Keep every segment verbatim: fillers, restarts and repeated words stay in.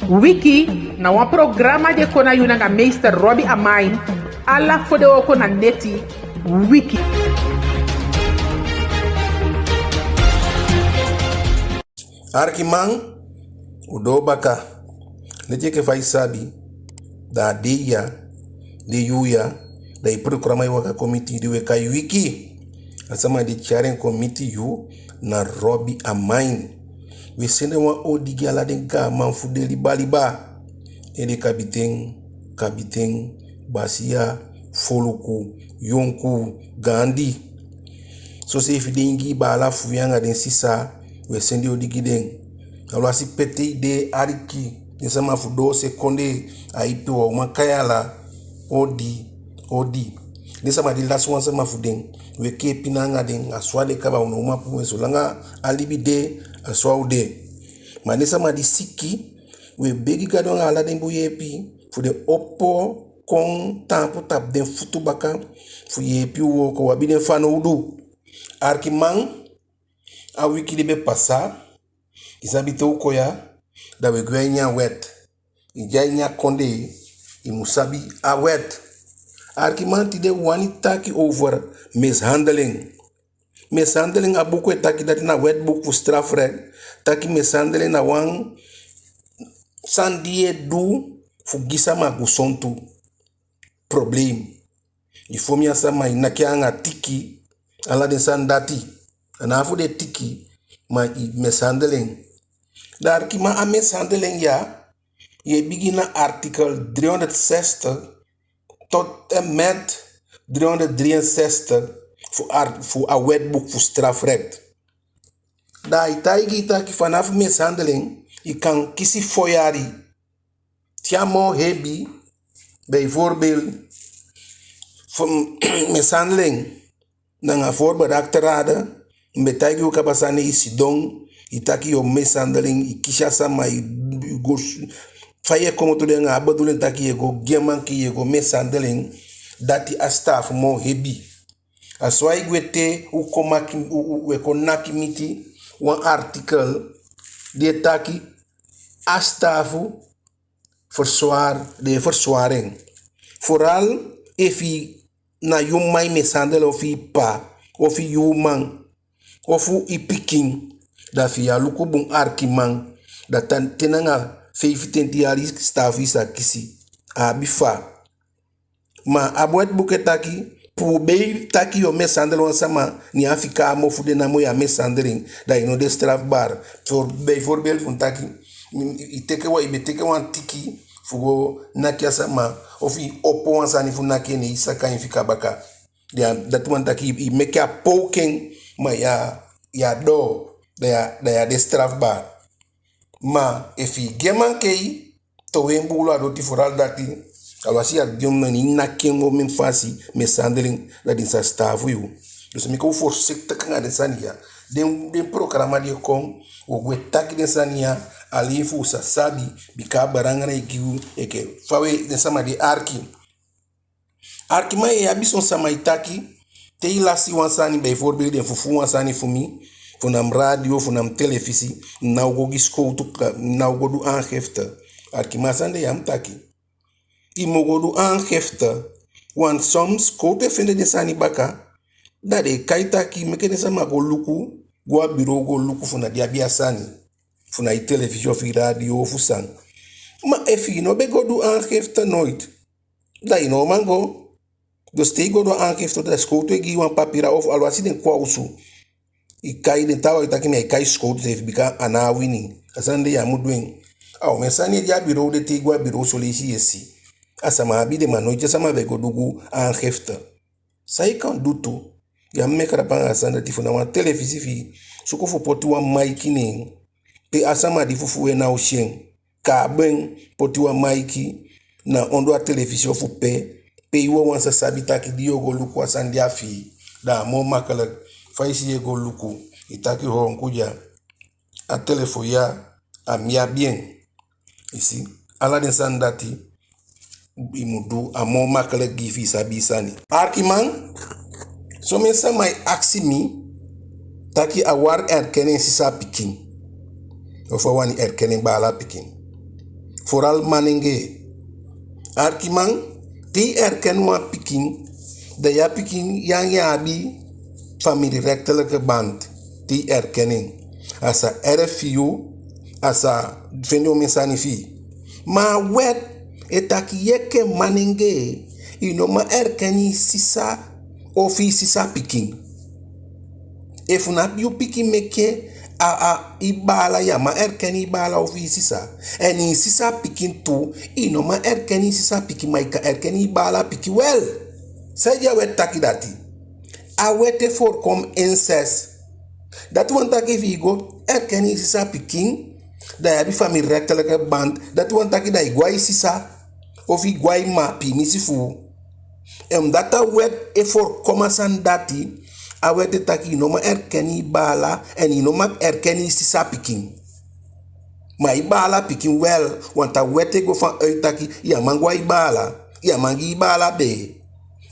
Wiki na wan programa di e kon na yu nanga meester Robbie Amain, ala fodewooko na neti. Wiki. Arkiman, u doo baka. Leti enke fa i sabi, da a dei ya, den yuu ya, da i programa e waka kon miti yu di we kai Wiki. A sama di e tyai en kon miti yu na Robbie Amain. We sende wan odi gi ala den gaaman fu den liba liba. Ede kabiten, kabiten, basiya, foluku, yonkuu, gaandi. Soseefi den Ingii baala fu wi anga den sisa, we sende odi gi den. Alwasi pe te i de, aliki, den sama fu doose kondee, a ipi wan uman kai ala, odi, odi. Den sama di lasi wan sama fu den, we kee pina anga den, a so a de kaba, u ná o man puu en, solanga a libi de, a so a o de. Ma den sama di siki, we begi Gadu anga ala den bun yeepi, fu den opo kon taampu tapu den futu baka, fu yeepi u wooko, u abi den fanowdu. Arkiman, a wiki di be pasa, i sabi te u kon ya, da we gwe a ini a wet. I de a ini a kondee, i mu sabi a wet. Arkiman, tide u wani taki over mishandeling. Mishandeling, a buku e taki, dati na wetboek fu strafrecht, taki mishandeling na wan sani di yu e du fu gi sama gusontu probleem. I fon a sama, i naki en anga tiki, ala den sani dati. A ná fu den tiki, ma i mishandel en. Da arkiman, a mishandeling ya, yu e bigin na artikel driehonderdzestig tot en met driehonderddrieënzestig fu ar-, fu a wetboek fu strafrecht. Da ai taigi i taki vanaf mishandeling, i kan kisi fo yali. Te a moo hebi, bijvoorbeeld, fu mishandeling nanga voorbedachte rade, mi be taigi u kaba san, i sidon, i taki yu o mishandeling, i kisi a sama, i, i go s-, fa yu e komoto de anga a bedoeling taki yu e go gi en mankei, yu e go mishandeling, dati a sitaafu moo hebi. A so ai gwe te u kon maki, u, u, u e kon naki miti wan artikel di e taki a sitaafu verzwaar, den e verzwaar en. Vooral efu na yu mma i mishandel, ofu i ppa, ofu yu man, ofu i pikin, da efi yu á luku bun, arkiman, da tan-, te nanga feifitenti yali sitaafu i sa kisi. A abi fa. Ma a wetboek e taki, pubei taki yu o mishandel wan sama, ne a fika a mofu de namo, yu á mishandel en, da i no de strafbaar. Voor, bijvoorbeeld fu taki, i, i teke wan, i be teke wan tiki fu go naki a sama, ofu i opo wan sani fu naki en, ne i saka en fika baka. Da, dati wani taki i, i meke a poging, ma yu á, yu á doo, da yu á, da yu á de strafbaar. Ma efu i gi en mankei, towe en buulu a doti, vooral dati, alwasi yu á gi en, ne i naki en omen fasi, mishandeling, da den sa sitaafu yu. Dus meke u voorzichtig anga den sani ya. Den, den programa di e kon, u o gwe taki den sani ya, alleen fu u sa sabi, bika a belangrijk gi u, enke fa we, den sama di e arki. Arkiman, i abi son sama e taki, te i lasi wan sani, bijvoorbeeld den fufuu wan sani fu mi, fu na mi radio, fu na mi telefisi, mi ná o go gi sikowtu, ka-, mi ná o go du aangifte. Arkiman, a sani de yu á mu taki. I mu go du aangifte, want soms sikowtu e fende den sani baka, da den e kai taki, meke den sama go luku, go a bureau go luku fu na den abi a sani, fu na i telefisi ofu i radio ofu san. Ma efu i no be go du aangifte nooit, da i no o man go. Dus te i go du aangifte, da sikowtu e gi i wan papira, ofu alwasi den kon a osu. I kai den, taawan e taki mi á e kai sikowtu seefi, bika a ná a wini. A sani de yu á mu du en. A omen sani e de a bureau de, te i go a bureau son leisi yu e si. A sama abi den, ma noiti a sama be go du aangifte. San i kan du tu, yu á mu meke grap anga a sani dati, fu na wan telefisi fi i, suku fu poti wan maiki ne en, pe a sama di fufuu en ná o si en. Kaba en, poti wan maiki na ondoo a telefisi ofu pe, pe i wawan sa sabi taki di yu o go luku a sani de a fi i, da a moo makkelijk. Fa i si yu e go luku, i taki: Ho, uncle, ya, a telefon ya, a mi abi en. I si, ala den sani dati i mu du, a moo makkelijk gi i fi i sabi i sani. Arkiman, somen sama e akisi mi taki a wani erken en sisa pikin, ofu a wani erken en baala pikin. Vooral manengee. Arkiman, te i erken wan pikin, da ya pikin ya anga en abi familierechtelijke band. Te i erken en, a sa erf fi yu, a sa fende omen sani fi i. Ma a wet e taki yu enke manengee, i no man erken i sisa ofu i sisa pikin. Efu na yu pikin meke a, a, i baala, ya man erken i baala ofu i sisa. En i sisa pikin tu, i no man erken i sisa pikin, ma i kan erken i baala pikin wel. Saide a wet taki dati? A wet e voorkom incest. Dati wani taki efu i go erken i sisa pikin, da i abi familierechtelijke band, dati wani taki da i go a i sisa, ofu i go a i mma, piimisi fu u. En omdat a wet e voorkom a sani dati, a wet e taki i no man erken i baala, en i no man erken i sisa pikin. Ma i baala pikin wel, want a wet e go vanuit taki ya man go a i baala, ya man gi i baala bee.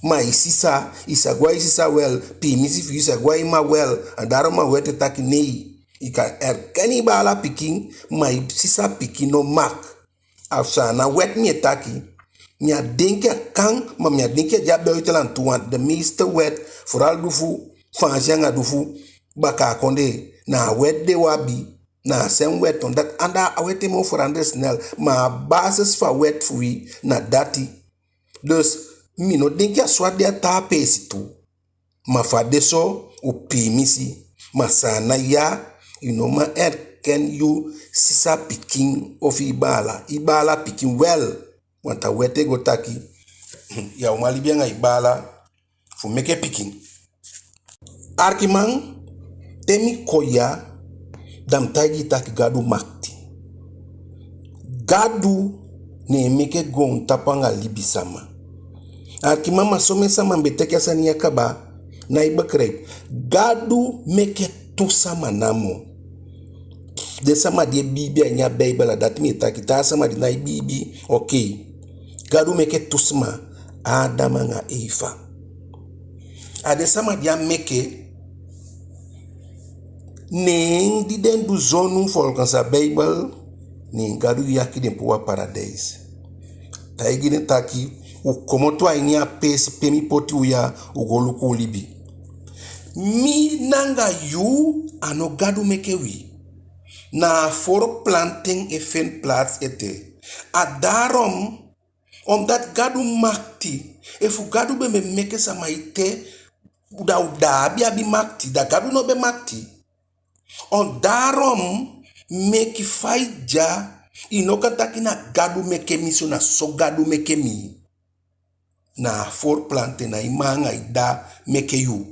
Ma i sisa, i sa go a i sisa wel, piimisi fi i sa go a i mma wel, a daarom a wet e taki nee. I kan erken i baala pikin, ma i sisa pikin no mag. A so na a wet mi e taki. Mi á denki a kan, ma mi á denki a de a buitenland tu, want de meeste wet, vooral di fu Faansi anga di fu baka kondee, na a wet de u abi, na a sem wet, omdat anda a wet e moo verander snel, ma a basis fu a wet fu wi na dati. Dus mi no denki a so a de a taa peesi tu. Ma fa a de so, u piimisi. Ma san na ya, i no man erken yu sisa pikin ofu i baala. I baala pikin wel, want a wet e go taki ya o man libi anga i baala fu meke pikin. Arkiman, te mi kon ya, da mi taigi i taki Gadu makiti. Gadu ne en meke goontapu anga libisama. Arkiman, ma somen sama mi be taki a sani ya kaba, nái begrijp. Gadu meke tu sama namo. Den sama di e biibi a ini a Beibel, a dati mi e taki, taa sama di nái biibi, oké. Gadu meke tu sama, Adam anga Eva. A den sama di a meke, neen di den du zonde volgens a Beibel, neen Gadu yaki den puu a paradijs. Taigi den taki, u komoto a ini a peesi pe mi poti u ya, u go luku u libi. Mi nanga yu, a no Gadu meke wi. Na a voortplanting e feni plaats ete. A daarom, omdat Gadu makiti, efu Gadu be be meke sama ete, da u dda á be abi makiti, da Gadu no be makiti. En daarom meke fa i de ya, i no kan taki na Gadu meke mi so, na so Gadu meke mi. Na a voortplanting, na i mma anga i dda meke yu.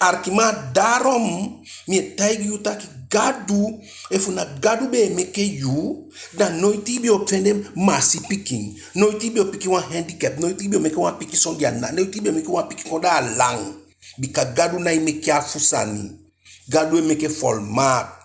Arkiman, daarom mi e taigi yu taki Gadu, efu na Gadu be e meke yu, da noiti i be o fende masi pikin, noiti i be o piki wan handicap, noiti i be o meke wan pikin sondee ana, noiti i be o meke wan pikin kon da a lan. Bika Gadu nái meke afu sani. Gadu e meke volmaakt.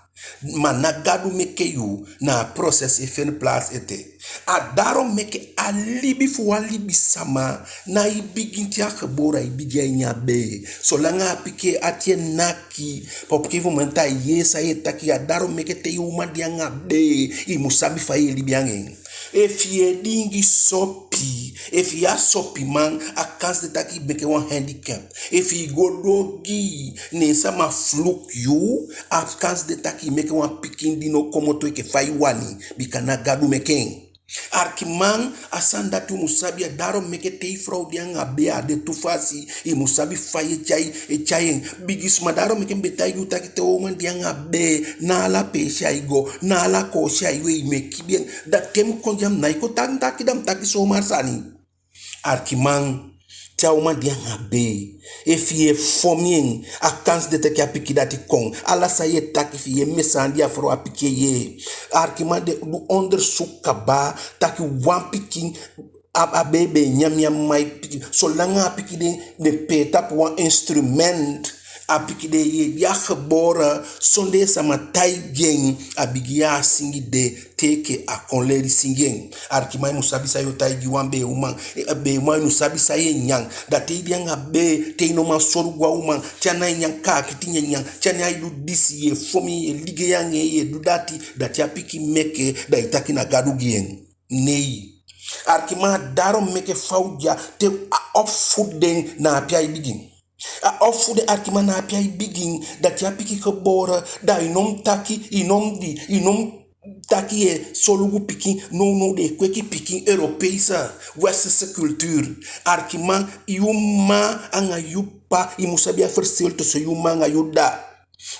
Ma na Gadu meke yu, na a proces e feni plaats ete. A daarom meke a libi fu wan libisama nái bigin te a gebore, ai bigin a ini a bee. Solanga a pikin e ati e naki, pa op gegeven moment ai yee san yu e taki. A daarom meke te yu uman de anga bee, i mu sabi fa yu e libi anga en. Efu yu e diingi sopi, efu yu a sopiman, a kansi de taki i meke wan handicap. Efu i go du ogii, ne sama fluku yu, a kansi de taki i meke wan pikin di no komoto enke fa i wani, bika ná Gadu meke en. Arkiman, a sani dati u mu sabi. A daarom meke te i frow de anga bee, a de tu fasi, i mu sabi fa yu e tyai, e tyai en. Bigisma, daarom meke mi be taigi u taki te wan uman de anga bee, ná ala peesi ai go, ná ala koosi ai wei, i mu e kibi en. Da te mi kon ya, mi nái kon taki, taki, da mi taki zomaar sani. Arkiman, te a uman de anga bee, efu yu e fon en, a kansi de taki a pikin dati kon. Ala san yu e taki, efu yu e mesandi a frow, a pikin e yee. Arkiman, den du onderzoek kaba taki wan pikin, a, a bee be e nyan a mma pikin. Solanga a pikin de, den pee tapu wan instrument, a pikin de e yee. Di a gebore, sondee sama taigi en, a bigin yee a singi de, te enke a kon leli singi en. Arkiman, i mu sabi san yu o taigi wan bee uman. Eh, bee uman, i mu sabi san yu e nyan. Da te i de anga bee, te i no man solugu a uman, te a nái nyan kaakiti nyanyan, te a nái du disi, yu e fon en, yu e ligei anga en, yu e du dati, da te a pikin meke, da i taki na Gadu gi en. Nei. Arkiman, daarom meke fa u de ya, te a opvoeding na ape ai bigin. A opvoeding, arkiman, na ape ai bigin. Da te a pikin geboren, da i no mu taki, i no mu di, i no mu taki yu e solugu pikin. Nownow den e kweki pikin, Europese, westerse cultuur. Arkiman, yu mma anga yu ppa, i mu sabi a verschil tussen yu mma anga yu dda.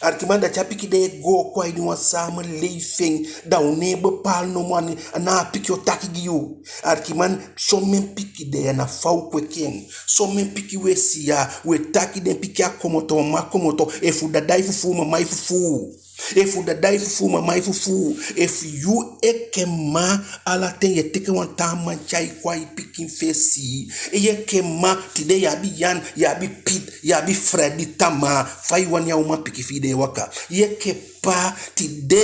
Arkiman, da te a pikin de e goo kon a ini wan samenleving, da u no e bepaal nomo, a na a pikin o taki gi yu. Arkiman, somen pikin de ya, na fa u kweki en. Somen pikin u e si ya, u e taki den pikin a komoto, mama komoto, efu dda e fufuu, mama e fufuu. Efu dda e fufuu, mama e fufuu. Efu yu enke mma ala ten yu e teke wan taa man tyai kon a i pikin fesi. Yu enke mma, tide yu abi Jan, yu abi Piet, yu abi Freddy tamaa, fa i wani a umanpikin fi i de e waka? Yu enke ppa, tide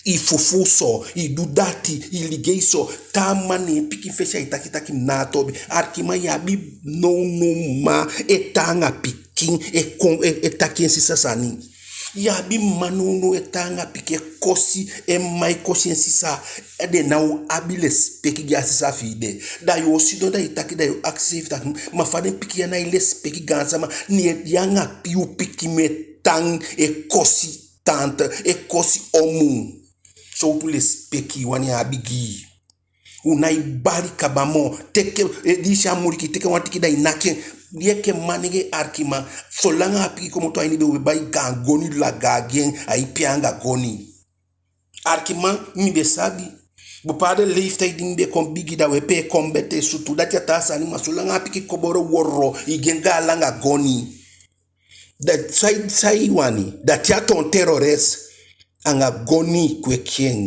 i fufuu so, i du dati, i ligei so, taa man ne en pikin fesi ai taki taki mi ná a toobi. Arkiman, yu abi nownow mma e tan anga pikin e kon e, e taki en sisa sani. Yu abi mma nownow e tan anga pikin e kosi en mma, e kosi en sisa. Den ná o abi lesipeki gi a sisa fi i de. Da yu o sidon da i taki, da yu o akisi iseefi taki, ma fa den pikin ya nái lesipeki gaansama, ne yu anga yu pikin mu e tan e kosi tante, e kosi omu? Sowtu lesipeki i wani a abi gi i? U nái bali kaba moo. Teke, eh, di i si a muliki, teke wan tiki da i naki en. Yu enke mannengee, arkiman, solanga a pikin komoto a ini bee, u be bai gaan goni laga gi en, ai pee anga goni. Arkiman, mi be sabi bepaalde leeftijd di mi be kon bigi, da u e pee kon betee sutu, dati a taa sani, ma solanga a pikin geboren woro, i gi en gaan langa goni. Da san i, san i wani? Da te a toon terrorist, anga goni i kweki en.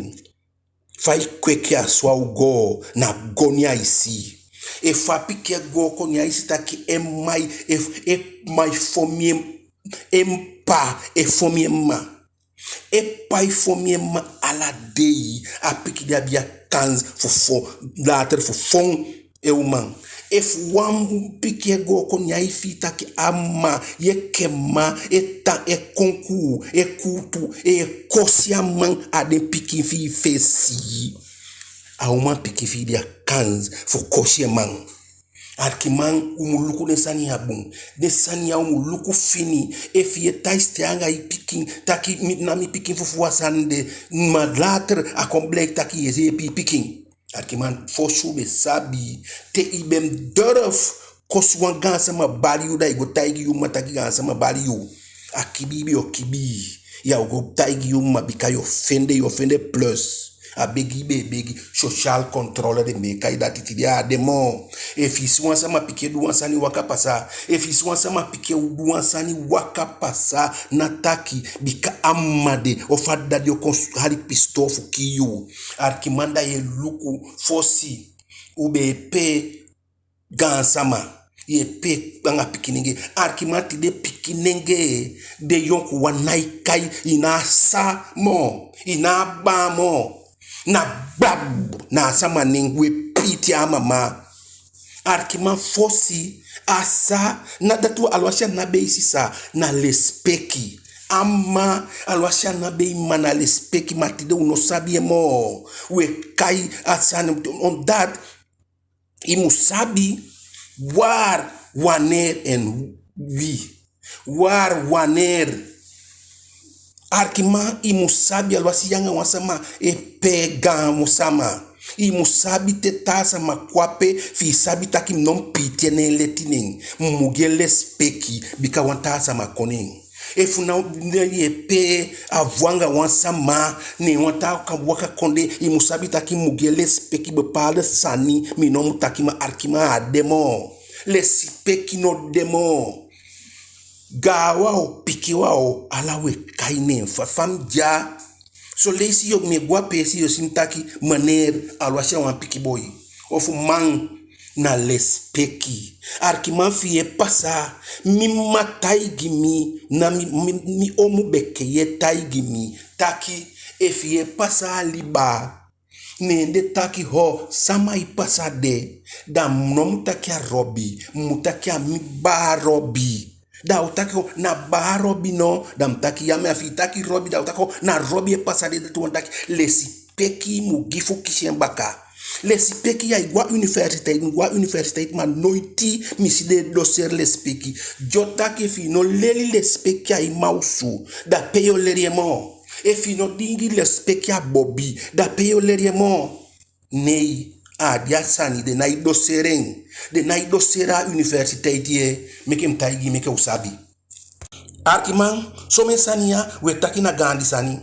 Fa i kweki a so a o goo, na goni ai si. Efu a pikin e goo kon, ne ai si taki en mma, efu en mma e fon en, en ppa e fon en mma. En ppa e fon en mma ala dei, a pikin de abi a kans fu fon, later fu fon en uman. Efu wan pikin e goo kon, ne ai fii taki a mma, yu enke mma, e tan, e konkuu, e kuutu, e kosi a man a den pikin fi i fesi, a umanpikin fi i de a kans fu kosi en man. Arkiman, u mu luku den sani ya bun. Den sani ya u mu luku fini. Efu yu e taisitei anga i pikin, taki mi, na mi pikin fufuu a sani de, ma later a kon bleki taki yu e yeepi i pikin. Arkiman, fosi u be sabi, te i be mu durf kosi wan gaansama bali yu, da i go taigi yu mma taki gaansama bali yu. A kibii i be o kibii. Yu á o go taigi yu mma, bika yu o fende, yu o fende plus. A begi i be e begi, sociale controle den be e kai dati, tide a á de moo. Efu i si wan sama pikin e du wan sani, waka pasa. Efu i si wan sama pikin e du wan sani, waka pasa. Ná taki bika a mma de ofu a dda de o kon hali pisitoo fu kii yu. Arkiman, da yu e luku, fosi u be e pee gaansama, yu e pee anga pikinengee. Arkiman, tide pikinengee, den yonkuwan nái kai, i ná a sa moo, i ná a baa moo. Na gbab, na a sama nen, u e piiti a mama. Arkiman, fosi, a sa, na dati, aluwasi a ná be i sisa, na lesipeki. A mma, aluwasi a ná be i mma, na lesipeki, ma tide u no sabi en moo. U e kai a sani, omdat i mu sabi waar, wanneer en wie. Waar, wanneer. Arkiman, i mu sabi, aluwasi yu anga wan sama e pee gaan sama, i mu sabi te taa sama kon ape, fi i sabi taki mi no mu piiti en ne en leti nen, mi mu gi en lesipeki, bika wan taa sama kon ne en. Efu na yu e pee a wan anga wan sama, ne wan taa kan waka kon de, i mu sabi taki mi mu gi en lesipeki, bepaalde sani mi no mu taki, ma arkiman, a á de moo. Lesipeki no de moo. Gaanwan o, pikinwan o, ala u e kai nen fa, fa mi de ya. Son leisi yu o, mi e go a peesi, yu o si mi taki meneer, aluwasi a wan pikin boi. Ofu man, na lesipeki. Arkiman, fi yu e pasa, mi mma taigi mi, na mi, mi, mi omu Beke e taigi mi taki, efu yu e pasa a liba, ne den taki ho, sama e pasa de, da mi no mu taki a Robi, mi mu taki a mi baa Robi. Da a o taki ho, na baa Robi no? Da mi taki ya, ma efu i taki Robi, da a o taki ho, na Robi e pasa de. Dati wani taki lesipeki i mu gi fu kisi en baka. Lesipeki, ya e go a universiteit, mi go a universiteit, ma noiti mi si den e doseer lesipeki. Di o taki efu i no leli lesipeki a i man osu, da pe yo leli en moo? Efu i no diingi lesipeki a bobi, da pe yo leli en moo? Nei, a á de a sani, den nái doseer en. Den nái doseer a universiteit, yee, meke mi taigi i, meke u sabi. Arkiman, somen sani ya, u e taki na gaandi sani.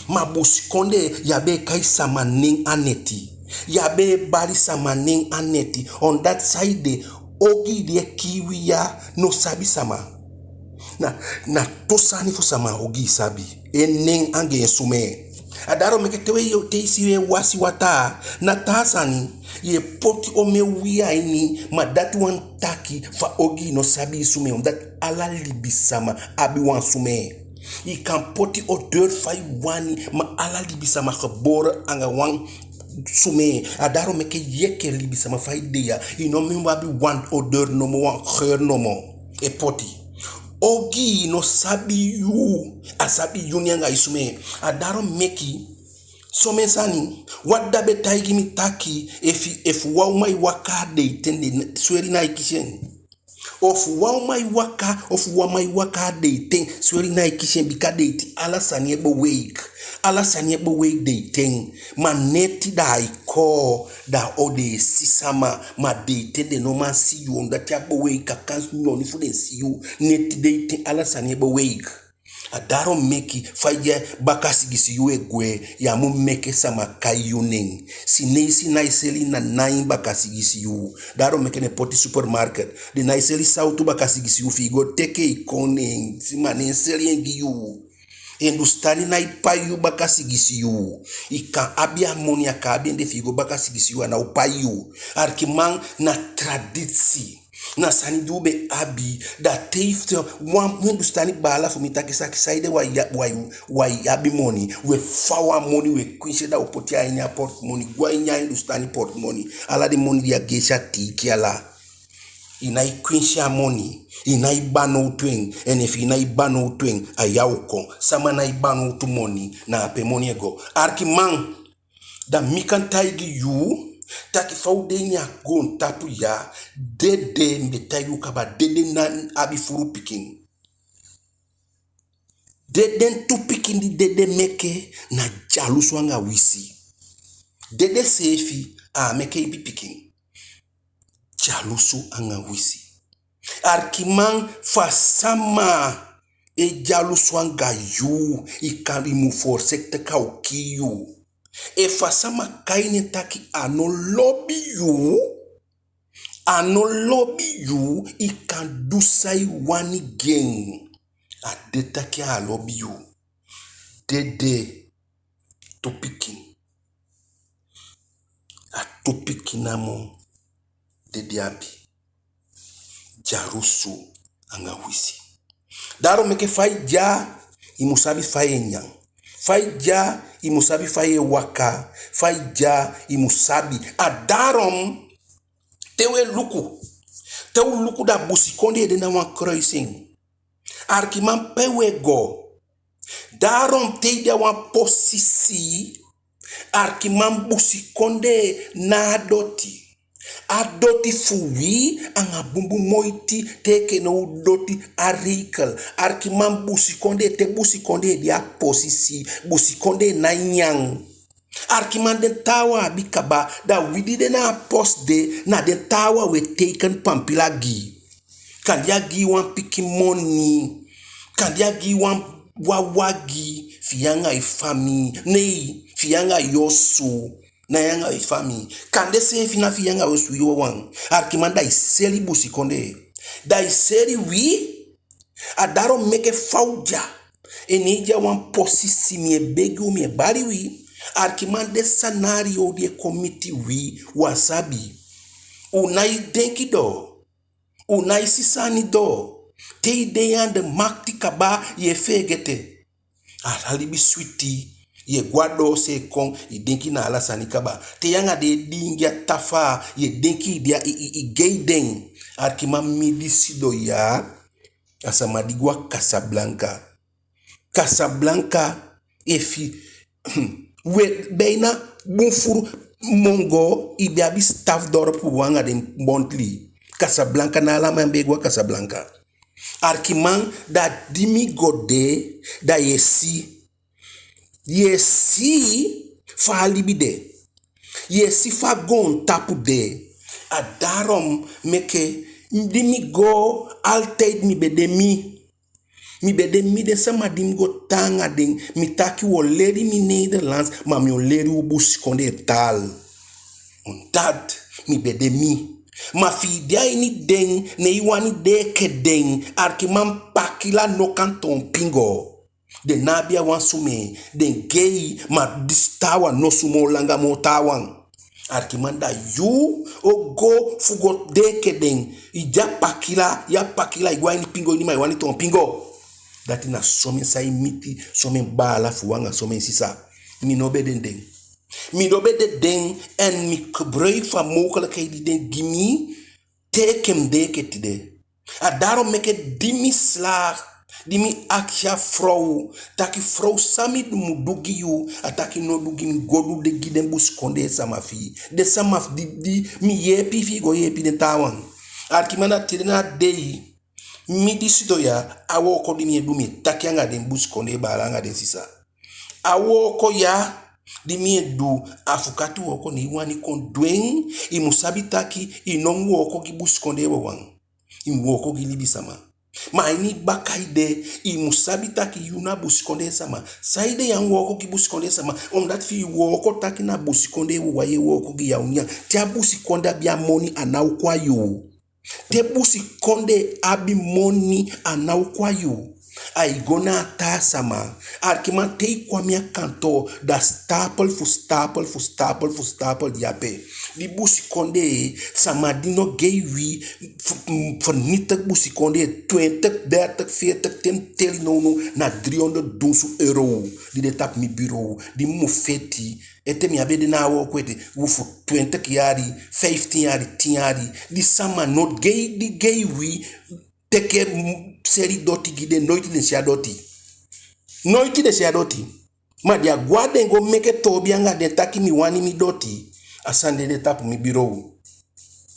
Ma busikondee, yu á be e kai sama nen a neti. Yu á be e bali sama nen a neti. Omdat saide, ogii di e kii wi ya no sabi sama. Na, na tu sani fu sama ogii sabi. En nen anga en sumee. A daarom meke te we, te i si we wasi wataa, na taa sani, yu e poti omen uwii a ini, ma dati wani taki fa ogii no sabi i sumee, omdat ala libisama abi wan sumee. I kan poti odeur fa i wani, ma ala libisama geboren anga wan sumee. A daarom meke yu enke libisama fa i de ya, i no mu abi wan odeur nomo, wan geur nomo e poti. Ogii no sabi yu, a sabi yu nen anga i sumee. A daarom meke somen sani, wan dda be taigi mi taki, efu, efu wan uman e waka a deiten, den sweli nái kisi en. Ofu wan uman e waka, ofu wan man e waka a deiten, sweli nái kisi en, bika deiten ala sani e beweeg. Ala sani e beweeg deiten. Ma neti da ai koo, da o de e si sama, ma deiten den no man si yu, omdat yu á beweeg, a kan nyoni fu den si yu. Neti deiten ala sani e beweeg. A daarom meke fa i de a baka sigisi yuu e gwe, yu á mu meke sama kai yu nen. Sineisi nái seli nanai baka sigisi yuu. Daarom meke den poti supermarket. Den nái seli sawtu baka sigisi yuu, fi i go teke i kon, ne en, sama nái seli en gi yu. Hindustani nái pai yu baka sigisi yuu. I kan abi a moni, a kan abi en de, fi i go baka sigisi yuu a ná o pai yu. Arkiman, na tradisi. Na sani di u be abi, da te i fu wan Hindustani baala fu mi taki saki, saide wai, wai, wai abi moni, we fa wan moni, we kwinsi en, da u poti a ini a portemonnee, go a ini a Hindustani portemonnee, ala den moni di a geesi a tiiki ala. I nái kwinsi a moni, i nái banowtu en, en efu i nái banowtu en, a ya o kon, sama nái banowtu moni, na ape moni e go. Arkiman, da mi kan taigi yu taki fa u de ini a goontapu ya, dede, mi be taigi u kaba, dede ná abi fuu pikin. Dede tu pikin di dede meke na dyalusu anga wisi. Dede seefi á meke ipi pikin. Dyalusu anga wisi. Arkiman, fa sama e dyalusu anga yu, i kan, i mu voorzichtig, a o kii yu. Efu a sama kai nen taki a no lobi yu, a no lobi yu, i kan du san i wani gi en. A de taki a lobi yu. Dede tu pikin. A tu pikin namo dede abi. Dyalusu anga wisi. Daarom meke fa i de ya, i mu sabi fa i e nyan. Fa i de ya, i mu sabi fa i e waka. Fa i de ya, i mu sabi. A daarom, te we luku, te u luku, da busikondee de na wan kruising. Arkiman, pe we go? Daarom te i de a wan posisi, arkiman, busikondee ná a doti. A doti fu wi anga bunbun moiti, te enke now doti a regel. Arkiman, busikondee, te busikondee de a posisi, busikondee nái nyan. Arkiman, den taawan abi kaba, da wi di de na a posi de, na den taawan we teiken pampila gi. Kande a gi i wan pikin moni, kande a gi i wan, wan wagi, fi i anga i famii, nei, fi i anga i osu, na i anga i famii. Kande seefi na fi i anga i osu, i wawan. Arkiman, da i seli busikondee. Da i seli wi. A daarom meke fa u de ya, en i de a wan posisi, mi e begi u, mi e bali wi. Arkiman, den scenario di e kon miti wi, u á sabi. U nái denki doo. U nái si sani doo. Te i de ya anga makiti kaba, i e feegete. Ala libi switi, i e go a doose kon, i denki na ala sani kaba. Te i anga den e diingi a tafaa, i e denki i de a, i, i, i gei den. Arkiman, mi di sidon ya, a sama di go a Casablanca. Casablanca, efi, we, beina bun fuu, Mongo, i be abi stafdorp fu anga den Bontli. Casablanca, na ala man be e go a Casablanca. Arkiman, da di mi go de, da yu e si, yu e si fa a libi de. Yu e si fa goontapu de. A daarom meke di mi go, altijd mi be de mi. Mi be de mi, den sama di mi go tan anga den, mi taki u o leli mi Nederlands, ma mi o leli u busikondee taal. Omdat mi be de mi. Ma fi i de a ini den, ne i wani de enke den, arkiman, pakila no kan toon pingo. Den ná abi a wan sumee, den gei, ma disi taawan no sumoo langa moo taawan. Arkiman, da yu o go fu go de enke den, i de a pakila, yu a pakila, i go a ini pingo ini, ma i wani toon pingo. Dati na somen san i miti, somen baala fu u anga somen sisa. Mi no be de den. Mi no be de den, en mi gebruik fu a mogelijkheid di den gi mi, te enke mi de enke tide. A daarom meke di mi slaag, di mi akisi a frow, taki: frow, san mi mu du gi yu? A taki: no du gi mi, go du de gi den busikondee sama fi i. Den sama fi di, di mi yeepi fi i go yeepi den taawan. Arkiman, na tide na a dei, mi di sidon ya, a wooko di mi e du, mi e taki anga den busikondee baala anga den sisa. A wooko ya di mi e du, afukati wooko, ne i wani kon du en, i mu sabi taki i no mu wooko gi busikondee wawan. I mu wooko gi libisama. Ma a ini i baka ede, i mu sabi taki yu na busikondee sama. Saide yu á mu wooko gi busikondee sama? Omdat fi i wooko taki na busikondee wawan yu e wooko gi, yu á o nyan. Te a busikondee abi a moni, a ná o kon a yu. Te busikondee abi moni, a ná o kon a yu. Ai go na a taa sama. Arkiman, te i kon a mi a kantoo, da stapel fu stapel fu stapel fu stapel de ape. Di busikondee, sama di no gei wi, f-, m-, vernietig busikondee, twintig, dertig, veertig, te mi teli nownow na driehonderd dunsu euro di de tapu mi bureau, di mi mu feti. Ete mi á be de na a wooko ete, u fu twintig yali, vijftien yali, tin yali. Di sama no gei, di gei wi, teke, m-, seli doti gi den, noiti den si a doti. Noiti den si a doti. Ma den á go a den go meke toobi anga den taki mi wani mi doti. A sani de de tapu mi bureau.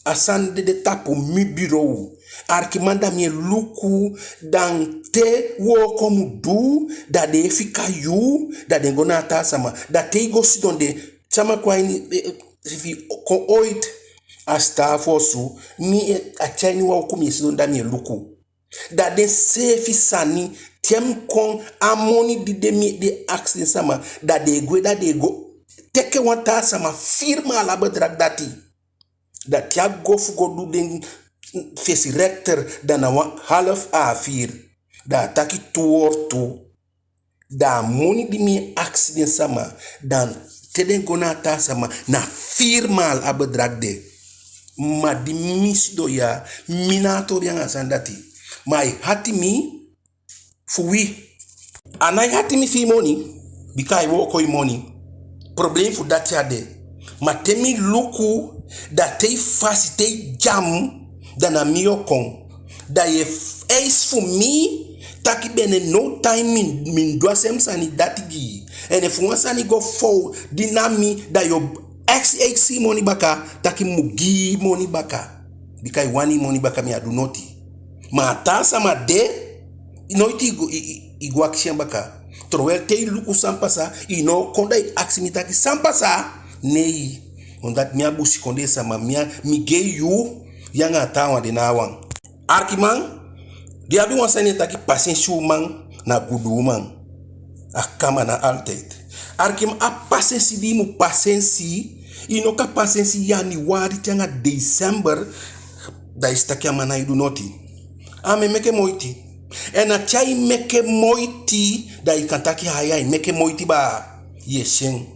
A sani de de tapu mi bureau. Arkiman, da mi e luku, da te wooko mu du, da den e fika yu, da den go na a taa sama. Da te i go sidon de, sama kon a ini, eh, eh, fi i kon ooit a sitaafu osu, mi e, a tyai ini wan uku, mi e sidon, da mi e luku. Da den seefi sani, te mi kon, a moni di de mi de akisi den sama, da den e gwe, da den e go teke wan taa sama, vier maal a bedrag dati. Da te a go fu go du den fesi rechter, da na wan half A vier. Da a taki tu wortu. Da a moni di mi e akisi den sama, da te den go na a taa sama, na vier maal a bedrag de. Ma di mi sidon ya, mi ná a toli anga a sani dati. Ma ai hati mi fu wi. A nái hati mi fi i moni, bika ai wooko i moni. Problem fu dati á de. Ma te mi luku, da te i fasi, te i dyam, da na mi yu o kon. Da yu e f-, eis fu mi, taki bene no time mi, mi du a sem sani dati gi i. En efu wan sani go fow, di na mi, da yu o eksi, eksi i moni baka, taki mi mu gi i moni baka. Bika i wani i moni baka, mi á du noti. Ma a taa sama de, noiti i go, i, i, i go akisi en baka. Terwijl te i luku san pasa, i no o kon da i akisi mi taki san pasa. Nei. Omdat mi a busikondee sama, mi a, mi gei yu, yu anga a taawan de na a wan. Arkiman, den abi wan sani e taki pasensi uman na gudu uman. A kama na altijd. Arkiman, a pasensi di i mu pasensi, i no kan pasensi januari te anga december, da i si taki a man nái du noti. A mu e meke moiti. En a te ai meke moiti, da i kan taki ai, ai meke moiti baa, yu e si en.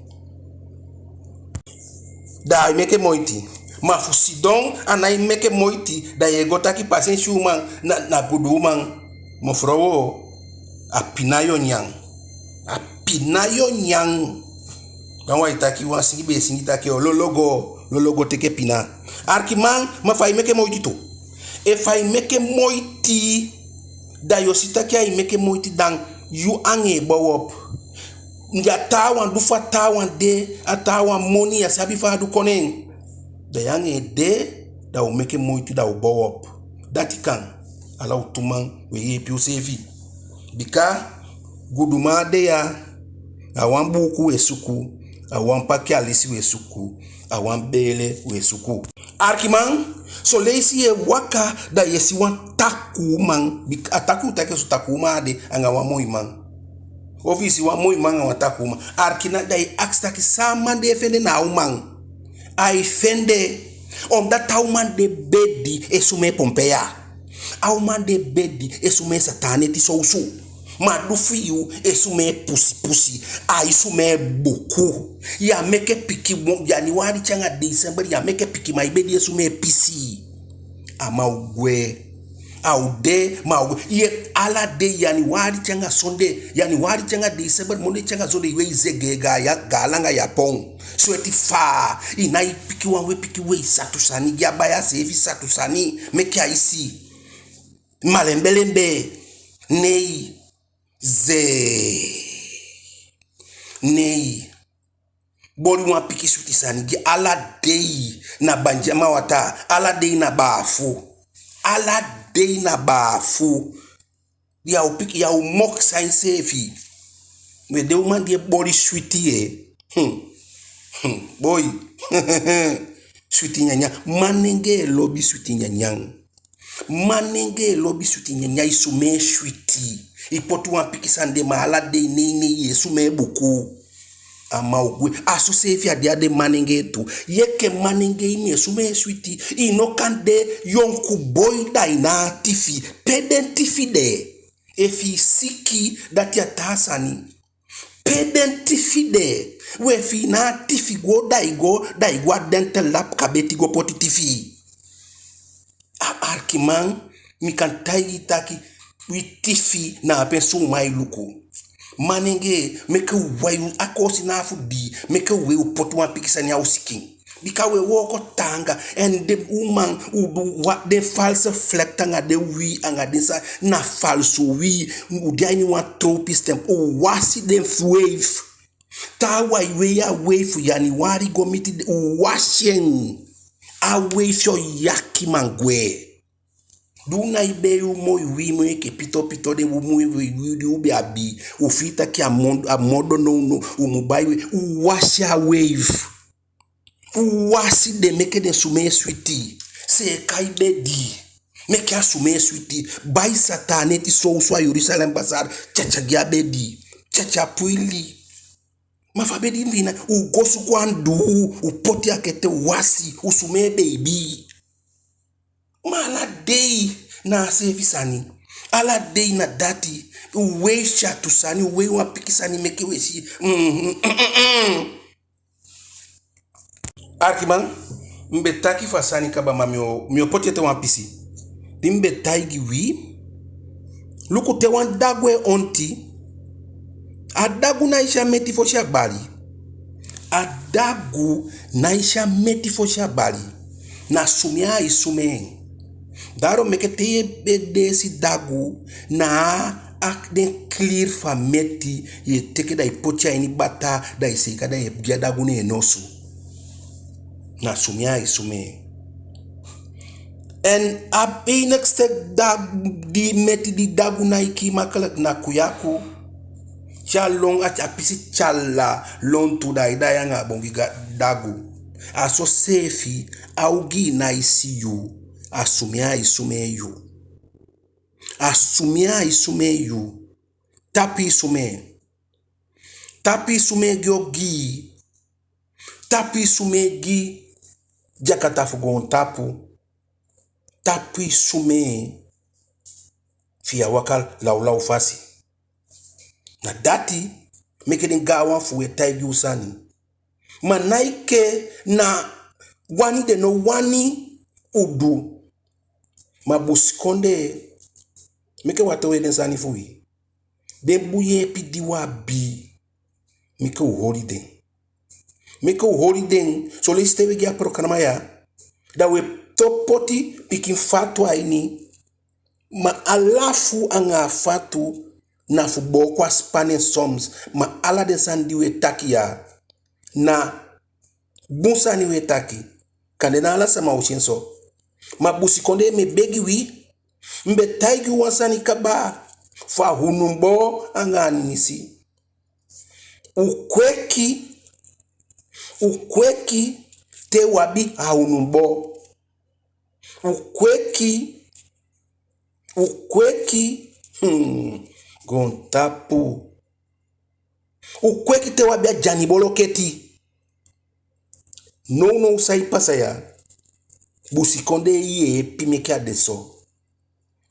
Da ai meke moiti. Ma fu sidon, a nái meke moiti, da yu e go taki pasensi uman na, na gudu uman. Mevrouw, a pina yu o nyan. A pina yu o nyan. Da wan e taki, wan singi be e singi taki, o lolo go, lolo go teke pina. Arkiman, ma efu ai meke moiti tu. Efu ai meke moiti, da yu o si taki ai meke moiti, da yu anga en e bow op. Nda a taawan du fu a taawan de, a taawan moni, ya sabi fa a du kon ne en. Da yu anga en de, da u meke moiti, da u bow op. Dati kan. Ala u tu man, u e yeepi useefi. Bika guduman á de ya, a wan buuku u e suku, a wan pakiyalisi u e suku, a wan beele u e suku. Arkiman, son leisi yu e waka, da yu e si wan takuu man, bika a takuu taki so takuu man á de anga wan moi man. Ofu i si wan moi man anga wan takuu man. Arkiman, da i akisi taki san a man de e fende na a uman. Ai fende. Omdat a uman de bedi e sumee pompeya. A uman de bedi e sumee sataaneti sowsu. Ma a du fi yu e sumee pusipusi. Ai sumee buku. Yu á meke pikin, yaniwali te anga desembeli yu á meke pikin, ma i bedi e sumee pisi. A man o gwe. A o de, ma a o gwe. Yu e, ala dei, yaniwali te anga sonde, yaniwali te anga desembeli, monde te anga sonde, i wei zegee, gaan langa yapon. Sweti faa, i nái piki wan wei, piki wei satu sani, gi a baya seefi satu sani, meke ai si. Malembelembe, nei, zee, nei. Boli wan pikin switi sani gi, ala dei na bandyama wataa, ala dei na baafu. Ala dei na baafu. Yu á o piki, yu á o mokisa iseefi. We, den uman di e boli switi, e. Hmm. Hmm. Boi. Switi nyanyan. Manengee lobi switi nyanyan. Manengee lobi switi nyanyan, i sumee switi. I poti wan pikin sani de, ma ala dei neinei yu e sumee buku. A man o gwe. A so seefi a de a den manengee tu. Yu enke manengee, i mu e sumee switi. I no kan de yonku boi da i ná a tifi. Pe den tifi de? Efu i siki, dati a taa sani. Pe den tifi de? We, efu i ná a tifi, go, da i go, da i go a dental lab kabeti go poti tifi. A, arkiman, mi kan taigi i taki, wi tifi na ape so u man e luku. Manengee, meke u wai u, a koosi na a fu dii, meke u wei u poti wan pikin sani a u sikin. Bika u e wooko taanga, en den uman, u du wan, den valse vlechten anga den uwii anga den sani, na falsu uwii, u de a ini wan tropisch temp, u wasi den weef. Taawan e wei a weef fu yaniwali go miti de, u wasi en. A weef o yaki man gwe. Di u nái bei u moi uwii moo enke pito pito den moi uwii di u be abi, u fii taki a modo, a modo nownow, u mu bai weef, u wasi a weef. U wasi den, meke den sumee switi. Seeka i bedi, meke a sumee switi. Bai sataaneti sowsu a Jerusalem Bazaar, tyatya gi a bedi, tyatya puili. Ma fa bedi fina, u go suku anduu, u poti a kete, u wasi, u sumee beibi. Ma ala dei na a seefi sani. Ala dei na dati. U wei syatu sani, u wei wan pikin sani meke u e si. Mhm. Arkiman, mi be taki fu a sani kaba, ma mi o, mi o poti ete wan pisi. Di mi be taigi wi, luku, te wan dagu e onti, a dagu nái si a meti fosi a bali. A dagu nái si a meti fosi a bali. Na sumee ai sumee en. Daarom meke te yu e deesi dagu, na a, den klier fu a meti yu e teke, da i poti a ini bataa, da i seeka, da i e gi a dagu ne en nosu. Na sumee ai sumee en. En a enigste dagu, di meti di dagu nái kii makkelijk, na kuyaku. Te a lon, a pisi tyala lontu, da ai daai anga a bongi ga dagu. A so seefi, a ogii nái si yu, a sumee ai sumee yu. A sumee ai sumee yu. Tapu i sumee. Tapu i sumee gi ogii. Tapu i sumee gi dyakata fu goontapu. Tapu i sumee fi yu á waka lawlaw fasi. Na dati meke den gaanwan fu u e taigi u sani. Ma ná enke na wani den no wani u du. Ma busikondee, meke u á towe den sani fu wi. Den bun yeepi di u abi, meke u holi den. Meke u holi den. Son leisi te u e gi a programa ya, da u e topu poti pikin fatu a ini. Ma a lafu anga a fatu, na fu booko a spanning soms. Ma ala den sani di u e taki ya, na bun sani u e taki. Kande na ala sama o si en so. Ma busikondee, mi e begi wi, mi be taigi u wan sani kaba fu a hunumbo anga a ninisi. U kweki, u kweki te u abi a hunumbo. U kweki, u kweki, hmm, goontapu. U kweki te u abi a dyani boloketi. Nownow san e pasa ya, busikondee, yeepi meke a de so.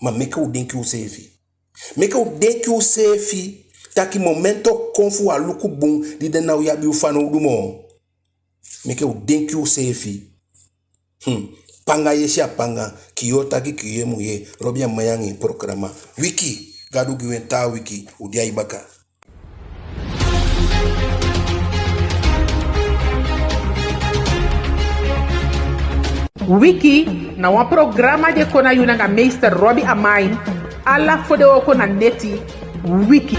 Ma meke u denki useefi. Meke u denki useefi taki momenti o kon fu u á luku bun di den ná o abi u fanowdu moo. Meke u denki useefi. Hmm. Panga yesi a panga, kiyoo taki kiyoo e muyee. Robi Amain anga en programa Wiki. Gadu gi u en taa wiki, u de a i baka. Wiki na wan programa di e kon na yu nanga meester Robi Amain, ala fodewooko na neti. Wiki.